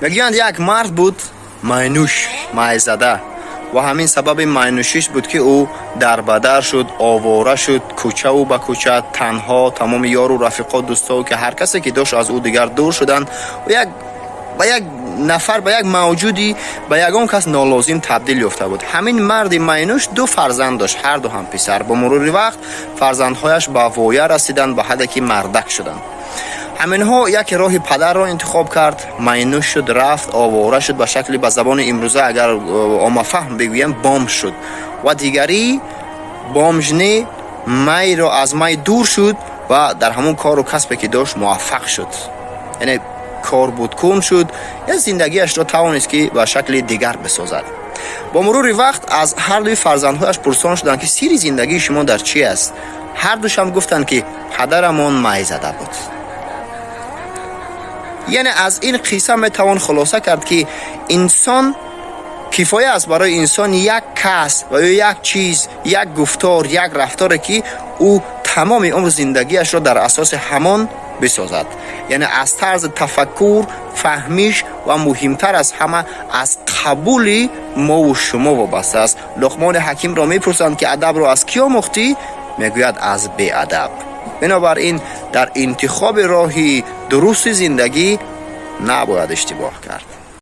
Мегӯянд, як мард буд, майнӯш, майзада, ва ҳамин сабаби майнӯшиш буд, ки ӯ дарбадар шуд, овора шуд, кӯчаву ба кӯча танҳо. Тамоми ёру рафиқо, дӯстову ки ҳар касе ки дошт, аз ӯ дигар дур шуданд. Як ба як нафар, ба як мавҷуди ба ягон кас нолозим табдил ёфта буд. Ҳамин марди майнӯш ду фарзанд дошт, ҳарду ҳам писар. Бо мурури вақт фарзандҳояш ба воя расиданд, ба ҳадде ки мардак шуданд. Ҳаминҳо яке роҳи падарро интихоб кард, майнӯш шуд, рафт, овора шуд, ба шакли, ба забони имрӯза агар оммафаҳм бигӯям, бомж шуд, ва дигарӣ бомж не, майро аз май дур шуд ва дар ҳамон кору касбе ки дошт муваффақ шуд, яъне корбудкун шуд, я зиндагиашро тавонист, ки ба шакли дигар бисозад. Бо мурури вақт аз ҳардуи фарзандҳояш пурсон шуданд, ки сирри зиндагии шумо дар чӣ аст? Ҳардушам гуфтанд, ки падарамон май зада буд. Яъне аз ин қисса метавон хулоса кард, ки инсон кифоя аст, барои инсон як кас ва ё як чиз, як гуфтор, як рафторе, ки ӯ тамоми умр зиндагиашро дар асоси ҳамон бисозад. Яъне аз тарзи тафаккур, фаҳмиш ва муҳимтар аз ҳама аз қабули мову шумо вобаста аст. Луқмони ҳакимро мепурсанд, ки адабро аз кӣ омӯхтӣ? Мегӯяд: аз беадаб. Бинобар ин дар интихоби роҳи дурусти зиндагӣ набояд иштибоҳ кард.